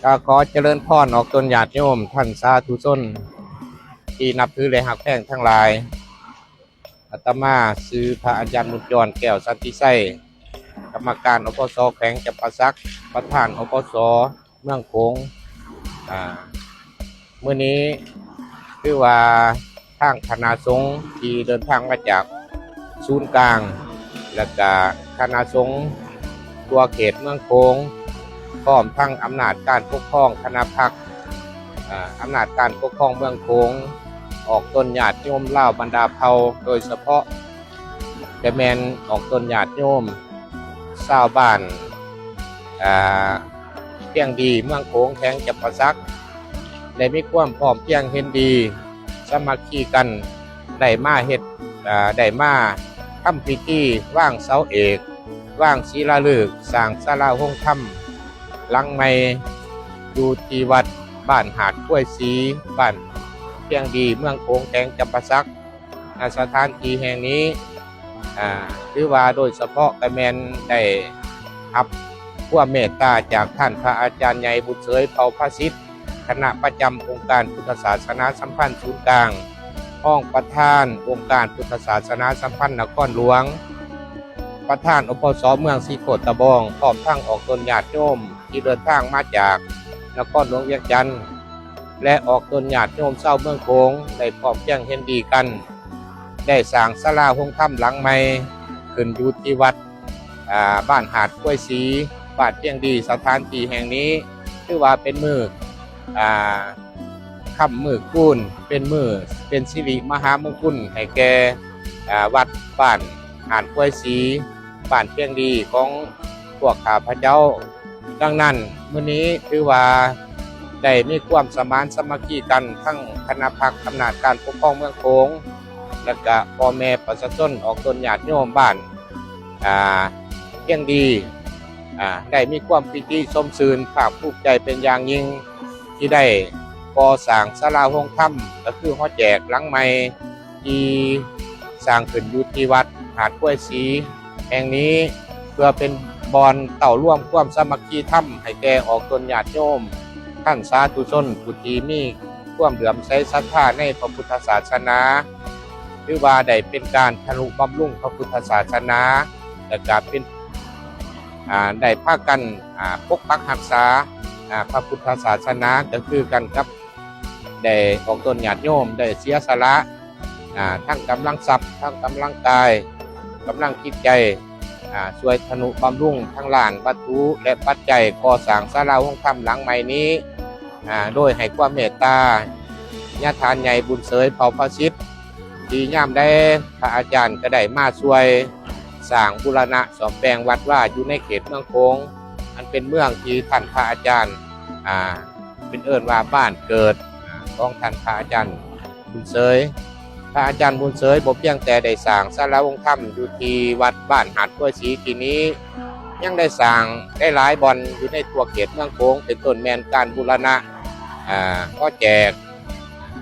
ກໍຂໍຈະເລີນພອນອອກຕົນຍາດໂຍມທ່ານສາທຸຊົນທີ່ນັບຖື ແລະ ຮັກແພງທັງຫຼາຍ. ອາດຕະມາຊື່ພະອາຈານບຸນຈອນ ແກ້ວສັນຕິໄຊ, ກຳມະການ ອພສ ແຂວງຈຳປາສັກ, ປະທານ ອພສ ເມືອງໂຂງ. ອາ ມື້ນີ້ຖືວ່າທາງຄະນະສົງທີ່ເດີນທາງມາຈາກສູນກາງ ແລະກະຄະນະສົງທົ່ວເຂດເມືອງໂຂງ ພ້ອມທັງອຳນາດການປົກຄອງຄະນະພັກ, ອາ ອຳນາດການປົກຄອງເມືອງໂຂງ, ອອກຕົນຍາດໂຍມລາວບັນດາເຜົ່າ, ໂດຍສະເພາະ ກະແມ່ນອອກຕົນຍາດໂຍມຊາວບ້ານ ອາ ພຽງດີ ເມືອງໂຂງ ແຂວງຈຳປາສັກ ໄດ້ມີຄວາມພ້ອມພຽງເຫັນດີ ສາມັກຄີກັນ ໄດ້ມາເຮັດ ອາ ໄດ້ມາທຳພິທີວາງເສົາເອກ, ວາງສິລາລຶກ, ສ້າງສາລາໂຮງທຳຫຼັງໃໝ່ ຢູ່ທີ່ວັດບ້ານຫາດຄວາຍສີ, ບ້ານພຽງດີ ເມືອງໂຂງ ແຂວງຈຳປາສັກ. ນະສະຖານທີ່ແຫ່ງນີ້ ອາ ຖືວ່າໂດຍສະເພາະກະແມ່ນໄດ້ຮັບຄວາມເມດຕາຈາກທ່ານພະອາຈານໃຫຍ່ບຸນເສີຍ ເຜົ່າພະສິດ, ຄະນະປະຈຳອົງການພຸດທະສາສະໜາສຳພັນສູນກາງ, ຮອງປະທານອົງການພຸດທະສາສະໜາສຳພັນນະຄອນຫຼວງ, ປະທານ ອພສ ເມືອງສີໂຄດຕະບອງ, ພ້ອມທັງອອກຕົນຍາດໂຍມທີ່ເດີນທາງມາຈາກນະຄອນຫຼວງວຽງຈັນ ແລະ ອອກຕົນຍາດໂຍມຊາວເມືອງໂຂງ ໄດ້ພ້ອມພຽງເຫັນດີກັນ ໄດ້ສ້າງສາລາໂຮງທຳຫຼັງໃໝ່ຂຶ້ນຢູ່ທີ່ວັດ ອາ ບ້ານຫາດຄວາຍສີ, ບ້ານພຽງດີ. ສະຖານທີ່ແຫ່ງນີ້ຖືວ່າເປັນມື້ ອາ ຄ່ຳມື້ຄູນ, ເປັນມື້ ເປັນສິລິມະຫາມົງຄຸນໃຫ້ແກ່ ອາ ວັດບ້ານຫາດຄວາຍສີ, ບ້ານພຽງດີຂອງພວກຂ້າພະເຈົ້າ. ດັ່ງນັ້ນ ມື້ນີ້ຖືວ່າໄດ້ມີຄວາມສະໝານສາມັກຄີກັນ ທັງຄະນະພັກອຳນາດການປົກຄອງເມືອງໂຂງ ແລະກະພໍ່ແມ່ປະຊາຊົນ ອອກຕົນຍາດໂຍມບ້ານ ອາ ພຽງດີ ອາ ໄດ້ມີຄວາມປີຕິຊົມຊື່ນ ພາກພູມໃຈເປັນຢ່າງຍິ່ງ ທີ່ໄດ້ກໍ່ສ້າງສາລາໂຮງທຳ ກໍຄືຫໍແຈກຫຼັງໃໝ່ ທີ່ສ້າງຂຶ້ນຢູ່ທີ່ວັດຫາດຄວາຍສີແຫ່ງນີ້ ເພື່ອເປັນບ່ອນເຕົ້າລວມຄວາມສາມັກຄີທຳໃຫ້ແກ່ອອກຕົນຍາດໂຍມ ທ່ານສາທຸຊົນ ຜູ້ທີ່ມີຄວາມເຫຼື້ອມໃສສັດທາໃນພະພຸດທະສາສະໜາ. ຖືວ່າໄດ້ເປັນການທະນຸບຳລຸງພະພຸດທະສາສະໜາ ແລະກະເປັນ ອາ ໄດ້ພາກັນ ອາ ປົກປັກຮັກສາ ອາ ພະພຸດທະສາສະໜາ ກໍຄືກັນກັບ ໄດ້ອອກຕົນຍາດໂຍມ ໄດ້ເສຍສະຫຼະ ອາ ທັງກຳລັງຊັບ, ທັງກຳລັງກາຍ, ກຳລັງຈິດໃຈ ອາ ຊ່ວຍທະນຸບຳລຸງທາງດ້ານວັດຖຸ ແລະ ປັດໄຈ ກໍ່ສ້າງສາລາໂຮງທຳຫຼັງໃໝ່ນີ້ ອາ ໂດຍໃຫ້ຄວາມເມດຕາຍາທ່ານໃຫຍ່ບຸນເສີຍ ເຜົ່າພະສິດ ທີ່ຍາມໃດພະອາຈານກໍໄດ້ມາຊ່ວຍສ້າງບູລະນະສ້ອມແປງວັດວາຢູ່ໃນເຂດເມືອງໂຂງ ອັນເປັນເມືອງທີ່ທ່ານພະອາຈານ ອາ ເປັນເອີ້ນວ່າບ້ານເກີດ ອາ ຂອງທ່ານພະອາຈານບຸນເສີຍ. ພະອາຈານບຸນເສີຍບໍ່ພຽງແຕ່ໄດ້ສ້າງສາລາອົງທຳຢູ່ທີ່ວັດບ້ານຫາດຄວາຍສີທີ່ນີ້ ຍັງໄດ້ສ້າງໄດ້ຫຼາຍບ່ອນຢູ່ໃນທົ່ວເຂດເມືອງໂຂງ ເປັນຕົ້ນແມ່ນການບູລະນະ ອາ ຫໍແຈກ,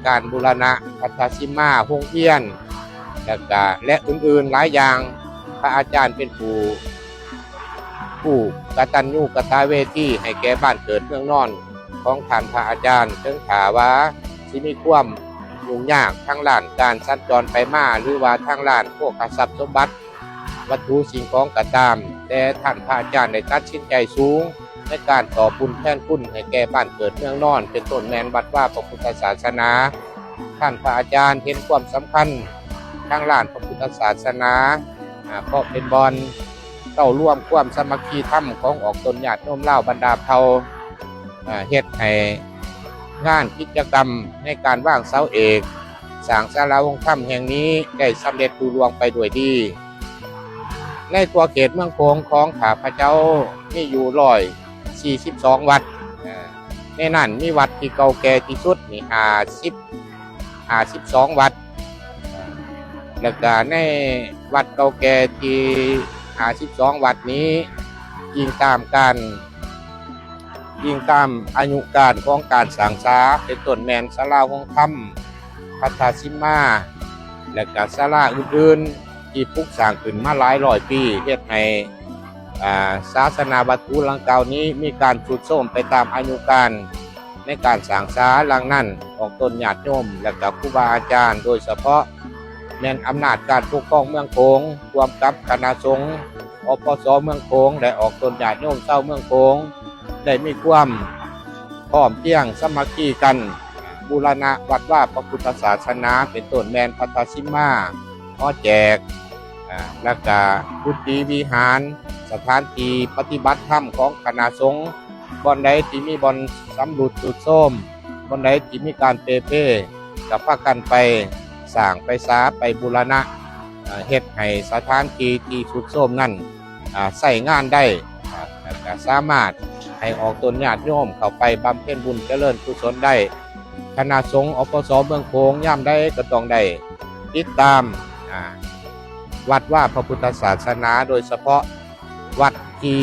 ການບູລະນະພັດທະສິມາ, ໂຮງຮຽນ ແລະກະ ແລະ ອື່ນໆຫຼາຍຢ່າງ. ພະອາຈານເປັນຜູ້ ຜູ້ກະຕັນຍູກະຕະເວທີໃຫ້ແກ່ບ້ານເກີດເມືອງນອນຂອງທ່ານພະອາຈານ, ເຖິງຖ້າວ່າຊິມີຄວາມຫຍຸ້ງຍາກທາງດ້ານການສັນຈອນໄປມາ ຫຼືວ່າທາງດ້ານໂພຄະຊັບສົມບັດ ວັດຖຸສິ່ງຂອງກໍຕາມ, ແຕ່ທ່ານພະອາຈານໄດ້ຕັດສິນໃຈສູງໃນການຕອບບຸນແທນຄຸນໃຫ້ແກ່ບ້ານເກີດເມືອງນອນ, ເປັນຕົ້ນແມ່ນວັດວາພະພຸດທະສາສະໜາ. ທ່ານພະອາຈານເຫັນຄວາມສຳຄັນທາງດ້ານພະພຸດທະສາສະໜາ, ອາ ເພາະເປັນບ່ອນ ເຕົ້າລວມຄວາມສາມັກຄີທຳຂອງອອກຕົນຍາດໂຍມລາວບັນດາເຜົ່າ, ເຮັດໃຫ້ງານກິດຈະກຳໃນການວາງເສົາເອກ, ສ້າງສາລາອົງທຳແຫ່ງນີ້ໄດ້ສຳເລັດລຸລ່ວງໄປດ້ວຍດີ. ໃນທົ່ວເຂດເມືອງໂຂງຂອງຂ້າພະເຈົ້າມີຢູ່ຮ້ອຍສີ່ສິບສອງວັດ, ໃນນັ້ນມີວັດທີ່ເກົ່າແກ່ທີ່ສຸດນີ້ຫ້າສິບ ຫ້າສິບສອງວັດ, ແລ້ວກະໃນວັດເກົ່າແກ່ທີ່ຫ້າສິບສອງວັດນີ້ ອີງຕາມການ ອີງຕາມອາຍຸການຂອງການສ້າງສາ ເປັນຕົ້ນແມ່ນສາລາໂຮງທຳ, ພັດທະສິມາ ແລະກະສາລາອື່ນໆ ທີ່ປຸກສ້າງຂຶ້ນມາຫຼາຍຮ້ອຍປີ ເຮັດໃຫ້ ອາ ສາສະໜາວັດຖຸດັ່ງກ່າວນີ້ມີການຊຸດໂຊມໄປຕາມອາຍຸການໃນການສ້າງສາ. ດັ່ງນັ້ນ ອອກຕົນຍາດໂຍມ ແລະກະຄູບາອາຈານ ໂດຍສະເພາະແມ່ນອຳນາດການປົກຄອງເມືອງໂຂງ ຮ່ວມກັບຄະນະສົງ ອປສ ເມືອງໂຂງ ແລະອອກຕົນຍາດໂຍມຊາວເມືອງໂຂງ ໄດ້ມີຄວາມພ້ອມພຽງສາມັກຄີກັນ ບູລະນະວັດວາພະພຸດທະສາສະໜາ ເປັນຕົ້ນແມ່ນພັດທະສິມມາ ຫໍແຈກ ອາ ແລະກະກຸຕິວິຫານ ສະຖານທີ່ປະຕິບັດທຳຂອງຄະນະສົງ. ບ່ອນໃດທີ່ມີບ່ອນຊຳລຸດຊຸດໂຊມ, ບ່ອນໃດທີ່ມີການເປ່ເພ ກໍພາກັນໄປສ້າງໄປສາ ໄປບູລະນະ ເຮັດໃຫ້ສະຖານທີ່ທີ່ຊຸດໂຊມນັ້ນ ອາ ໃຊ້ງານໄດ້ ແລະກະສາມາດໃຫ້ອອກຕົນຍາດໂຍມເຂົ້າໄປບຳເພັນບຸນຈະເລີນກຸສົນໄດ້. ຄະນະສົງ ອປສ ເມືອງໂຂງ ຍາມໃດກໍຕ້ອງໄດ້ຕິດຕາມ ອາ ວັດວາພະພຸດທະສາສະໜາ ໂດຍສະເພາະວັດທີ່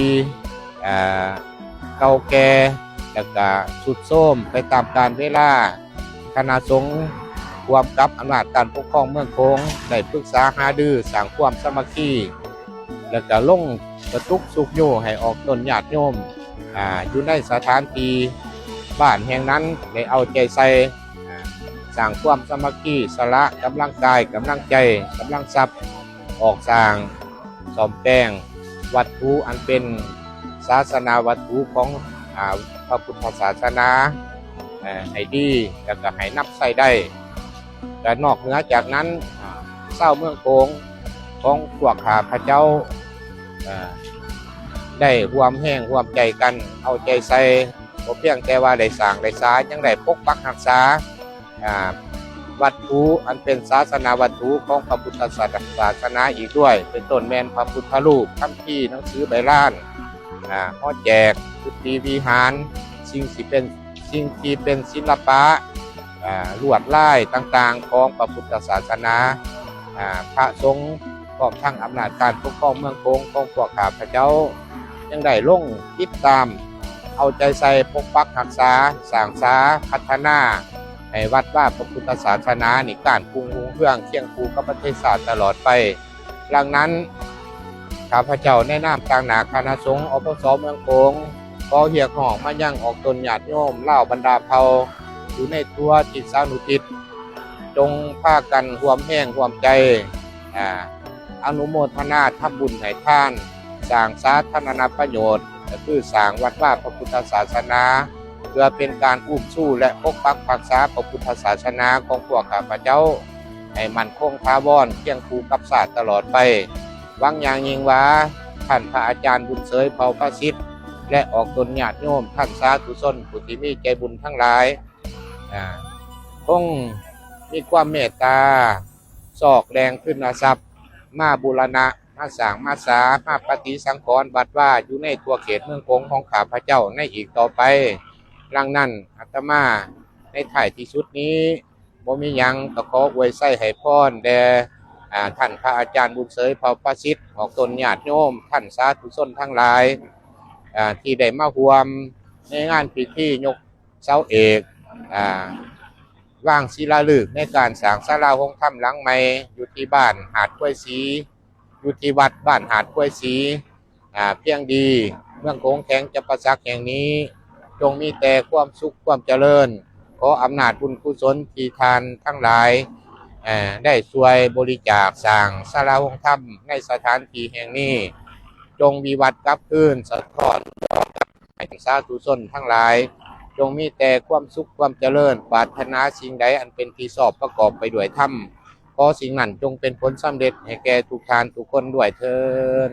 ເອີ ເກົ່າແກ່ ແລະກະຊຸດໂຊມໄປຕາມການເວລາ. ຄະນະສົງຮ່ວມກັບອຳນາດການປົກຄອງເມືອງໂຂງ ໄດ້ປຶກສາຫາລືສ້າງຄວາມສາມັກຄີ ແລະກະລົງກະຕຸກຊຸກຍູ້ໃຫ້ອອກຕົນຍາດໂຍມ ອາ ຢູ່ໃນສະຖານທີ່ບ້ານແຫ່ງນັ້ນ ໄດ້ເອົາໃຈໃສ່ ອາ ສ້າງຄວາມສາມັກຄີ, ສະຫຼະກຳລັງກາຍ, ກຳລັງໃຈ, ກຳລັງຊັບ ອອກສ້າງ ສ້ອມແປງວັດຖຸອັນເປັນສາສະໜາວັດຖຸຂອງ ອາ ພະພຸດທະສາສະໜາ ເອີ ໃຫ້ດີ ແລະກະໃຫ້ນຳໃຊ້ໄດ້. ແລະນອກເໜືອຈາກນັ້ນ ອາ ຊາວເມືອງໂຂງຂອງພວກຂ້າພະເຈົ້າ ເອີ ໄດ້ຮ່ວມແຮງຮ່ວມໃຈກັນເອົາໃຈໃສ່ ບໍ່ພຽງແຕ່ວ່າໄດ້ສ້າງໄດ້ສາ ຍັງໄດ້ປົກປັກຮັກສາ ອາ ວັດຖຸອັນເປັນສາສະໜາວັດຖຸຂອງພະພຸດທະສາສະໜາອີກດ້ວຍ ເປັນຕົ້ນແມ່ນພະພຸດທະຮູບ, ຄຳພີ, ໜັງສືໃບລານ, ອາ ຫໍແຈກ, ກຸຕິວິຫານ, ສິ່ງທີ່ເປັນ ສິ່ງທີ່ເປັນສິລະປະ ອາ ລວດລາຍຕ່າງໆຂອງພະພຸດທະສາສະໜາ, ອາ ພະສົງ ພ້ອມທັງອຳນາດການປົກຄອງເມືອງໂຂງຂອງພວກຂ້າພະເຈົ້າ ຍັງໄດ້ລົງຕິດຕາມເອົາໃຈໃສ່ປົກປັກຮັກສາ, ສ້າງສາ, ພັດທະນາໃຫ້ວັດວາພະພຸດທະສາສະໜານີ້ກ້ານກຸ້ງຮຸ່ງເຮືອງຄຽງຄູ່ກັບປະເທດຊາດຕະຫຼອດໄປ. ດັ່ງນັ້ນ ຂ້າພະເຈົ້າໃນນາມຕາງໜ້າຄະນະສົງ ອປສ ເມືອງໂຂງ ຂໍຮຽກຮ້ອງມາຍັງອອກຕົນຍາດໂຍມລາວບັນດາເຜົ່າ ຢູ່ໃນທົ່ວທິດສານຸທິດ ຈົ່ງພາກັນຮ່ວມແຮງຮ່ວມໃຈ ອາ ອະນຸໂມທະນາທຳບຸນໃຫ້ທານ ສ້າງສາທາລະນະປະໂຫຍດ ກໍຄືສ້າງວັດວາພະພຸດທະສາສະໜາ ເພື່ອເປັນການອຸ້ມຊູ ແລະ ປົກປັກຮັກສາພະພຸດທະສາສະໜາຂອງພວກຂ້າພະເຈົ້າ ໃຫ້ໝັ້ນຄົງຖາວອນຄຽງຄູ່ກັບຊາດຕະຫຼອດໄປ. ຫວັງຢ່າງຍິ່ງວ່າ ທ່ານພະອາຈານບຸນເສີຍ ເຜົ່າພະສິດ ແລະ ອອກຕົນຍາດໂຍມ ທ່ານສາທຸຊົນຜູ້ທີ່ມີໃຈບຸນທັງຫຼາຍ ອາ ຄົງມີຄວາມເມດຕາ ຊອກແຫຼ່ງທຶນນະຊັບ ມາບູລະນະ ມາສ້າງມາສາ ມາປະຕິສັງຂອນວັດວາຢູ່ໃນທົ່ວເຂດເມືອງໂຂງຂອງຂ້າພະເຈົ້າໃນອີກຕໍ່ໄປ. ດັ່ງນັ້ນ ອາດຕະມາໃນທ້າຍທີ່ສຸດນີ້ ບໍ່ມີຫຍັງ ກໍຂໍອວຍໄຊໃຫ້ພອນແດ່ ອາ ທ່ານພະອາຈານບຸນເສີຍ ເຜົ່າພະສິດ ອອກຕົນຍາດໂຍມ ທ່ານສາທຸຊົນທັງຫຼາຍ ອາ ທີ່ໄດ້ມາຮ່ວມໃນງານພິທີຍົກເສົາເອກ ອາ ວາງສິລາລຶກໃນການສ້າງສາລາໂຮງທຳຫຼັງໃໝ່ ຢູ່ທີ່ບ້ານຫາດຄວາຍສີ ຢູ່ທີ່ວັດບ້ານຫາດຄວາຍສີ ອາ ພຽງດີ ເມືອງໂຂງ ແຂວງຈຳປາສັກແຫ່ງນີ້ ຈົ່ງມີແຕ່ຄວາມສຸກຄວາມຈະເລີນ. ຂໍອຳນາດບຸນກຸສົນທີ່ທ່ານທັງຫຼາຍ ເອີ ໄດ້ຊ່ວຍບໍລິຈາກສ້າງສາລາໂຮງທຳໃນສະຖານທີ່ແຫ່ງນີ້ ຈົ່ງວິວັດກັບຄືນສະທ້ອນ ໃຫ້ສາທຸຊົນທັງຫຼາຍ ຈົ່ງມີແຕ່ຄວາມສຸກຄວາມຈະເລີນ, ປາດຖະໜາສິ່ງໃດອັນເປັນທີ່ຊອບປະກອບໄປດ້ວຍທຳ, ຂໍສິ່ງນັ້ນຈົ່ງເປັນຜົນສຳເລັດໃຫ້ແກ່ທຸກທ່ານທຸກຄົນດ້ວຍເທີ້ນ.